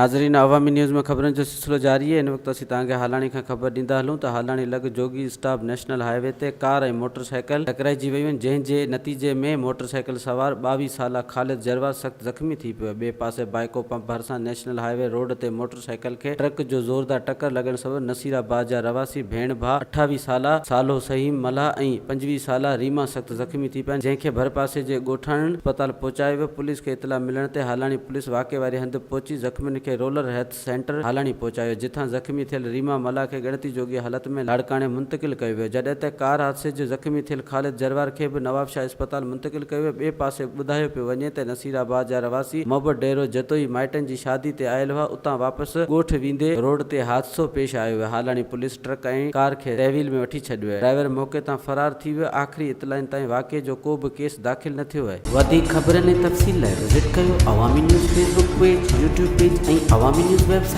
ناظرين عوامي نيوز ۾ خبرن جو سلسلو جاري آهي ان وقت اسين توهان کي هالاڻي کان خبر ڏيندا هلون ته هالاڻي لڳ جوڳي اسٽاپ نيشنل هاء وي تي ڪار ۽ موٽر سائيڪل ٽڪرائجي ويون آهن جنهن جي نتيجي ۾ موٽر سائيڪل سوار 22 سالا خالد جروار سخت زخمي ٿي پيو ٻئي پاسي بائيڪو پمپ ڀرسان نيشنل هاء وي روڊ تي موٽر سائيڪل کي ٽرڪ جو زوردار ٽڪر لڳڻ سبب نصير آباد جا رهواسي ڀيڻ ڀاء 28 سالا صالح سهيم ملاح ۽ 25 سالا ريما سخت زخمي ٿي پيا جنهن کي ڀرپاسي جي ڳوٺاڻن اسپتال پهچايو ويو پوليس کي اطلاع ملڻ تي هالاڻي پوليس واقعي واري هنڌ پهچي زخمين کي رولر هيلٿ سينٽر هالاڻي پهچايو جتان زخمي ٿيل ريما ملاح کي ڳڻتي جوڳي حالت ۾ لاڙڪاڻي منتقل ڪيو ويو جڏهن ته ڪار حادثي جو زخمي ٿيل خالد جروار کي به نوابشاهه اسپتال منتقل ڪيو ويو ٻئي پاسي ٻڌايو پيو وڃي ته نصير آباد جا رهواسي محبت ڊيرو جتوئي مائٽن جي شادي تي آيل هئا اتان واپس ڳوٺ ويندي روڊ تي حادثو پيش آيو هالاڻي پوليس ٽرڪ ۽ ڪار کي تحويل ۾ وٺي ڇڏيو ڊرائيور موقعي تان فرار ٿي ويو آخري اطلاعن تائين واقعي جو ڪو به ڪيس داخل نه ٿيو آهي. وڌيڪ خبرن ۽ تفصيل لاء وزٽ ڪيو Awami news Facebook page, YouTube page ۽ Awami news website.